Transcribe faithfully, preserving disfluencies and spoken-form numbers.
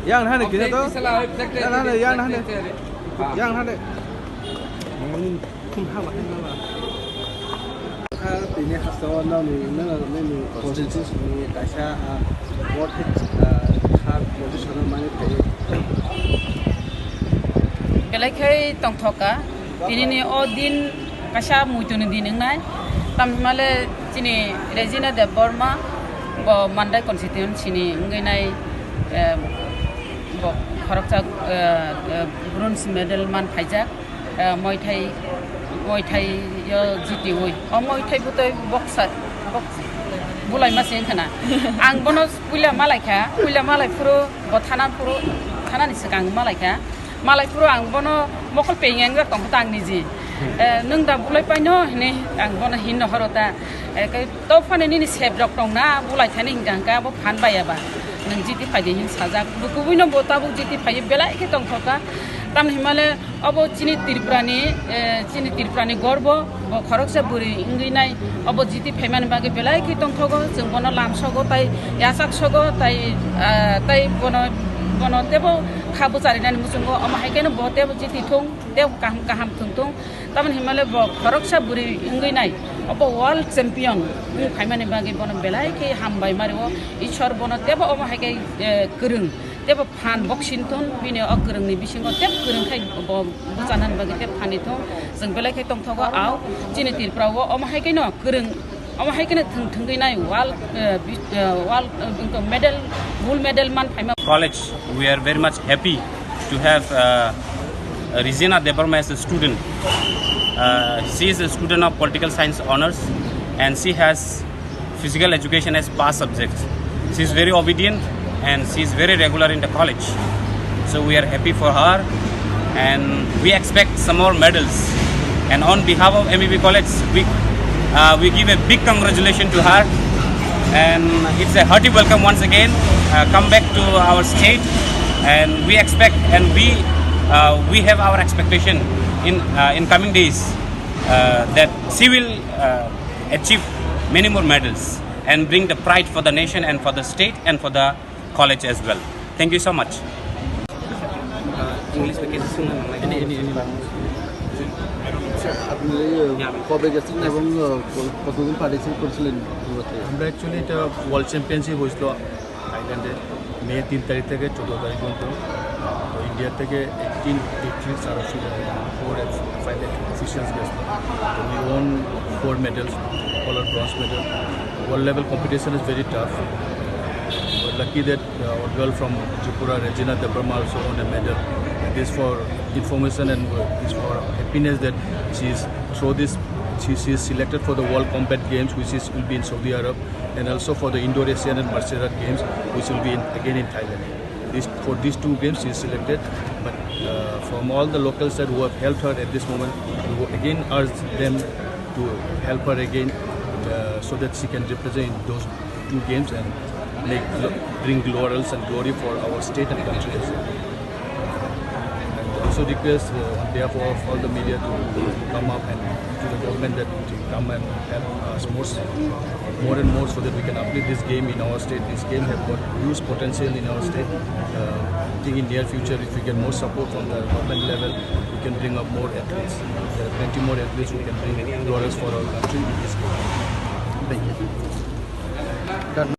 Yang hane kisa to? Yang hane, yang hane. Yang hane. Tini hasteo nokni, nini constituency ni kaisa, ah, vote, ah, kha position o mani phai. Belai khe tongthok kha. Tini ni o din kaisa muitu ni din wngnai. Tamni hwnba le chini Regina Debbarma bo Mandai constituency ni wngwi nai, eh, bo khoroksa, eh, eh, bronze medal man phaijak. Eh, Muay Thai, Muay Thai yo jitiwi. O Muay Thai bwtwi boxer, box-, bulaima se wngkha na. Ang bono puila malaikha, puila malai phuru bo thana phuru, thanani swkang malaikha. Malai phuru ang bono mokol pengeng jak tongkha ta ang niji. Eh, nwng da bulai paino hinwi ang bono hinno horo ta. Eh, kai to phano nini sep rok tongna bulai thani hingka hingka bo phan baiya ba. Nwng jiti phaidi hin sajak. Bo kubuino bo tabuk jiti phaiwi belai khe tongthokha. Tamni hwnba le Obo chini Tripura ni, eh, chini Tripura ni gorbo, bo khoroksa bwrwi wngwi nai, obo jiti phaimani bagwi belai khe tongthogo, chwng bono lamsogo, tai yachaksogo, tai, ah, tai bono, bono tebo kha bwcharinani muchungo, omo hai kheno bo tebo jiti thung, tebo kaham, kaham thung thung. Tamoni hinmale bo khoroksa bwrwi wngwi nai, obo world champion wng phaimani bagwi bono belai khe hambai mario, Ishwar bono tebo omo hai khe, eh, kwrwng. Tebo phan boxing thun, bini o kwrwngni bisingo tebo kwrwng khai bo bwchanani bagwi tebo phani thung. Chwng belai khe tongthogo, au chini Tripura o omo hai kheno kwrwng, omo hai kheno thwng thwngwi nai world, eh, bi-, eh, world, eh, medal, gold medal man phaima. College, we are very much happy to have, uh, Regina Debbarma as a student. Uh, she is a student of political science honours and she has physical education as past subject. She is very obedient and she is very regular in the college. So we are happy for her and we expect some more medals. And on behalf of M B B College, we, uh, we give a big congratulations to her. And it's a hearty welcome once again. Uh, come back to our state. And we expect and we, uh, we have our expectation in, uh, in coming days, uh, that she will, uh, achieve many more medals and bring the pride for the nation and for the state and for the college as well. Thank you so much. English. আপনি এই, আহ, কবে গেছিলেন এবং, আহ, ক-, কতদিন পার্টিসিপেট করেছিলেন? আমরা অ্যাকচুয়ালি এটা ওয়ার্ল্ড চ্যাম্পিয়নশিপ হয়েছিল থাইল্যান্ডে মে তিন তারিখ থেকে চোদ্দ তারিখ পর্যন্ত। তো ইন্ডিয়া থেকে এইটিন এইটিন আর ফোর ফাইভ অফিসিয়ালস গেছিল। তো we won four medals, all are bronze medal. World level competition is very tough. We're lucky that, uh, our girl from Tripura, Regina Debbarma, also won a medal. It is for information and, uh, it's for happiness that she is through this, she, she is selected for the World Combat Games, which is, will be in Saudi Arab, and also for the Indoor Asian and Martial Art Games, which will be in, again in Thailand. This, for these two games, she is selected. But, uh, from all the local side who have helped her at this moment, we will again urge them to help her again, uh, so that she can represent in those two games and make glo-, bring laurels and glory for our state and country as well. And also request, uh, on behalf of all the media to come up and to the government that to come and help us more, more and more so that we can uplift this game in our state. This game have got huge potential in our state. Uh, I think in near future, if we get more support from the government level, we can bring up more athletes. There are plenty more athletes who can bring laurels for our country in this game. Thank you.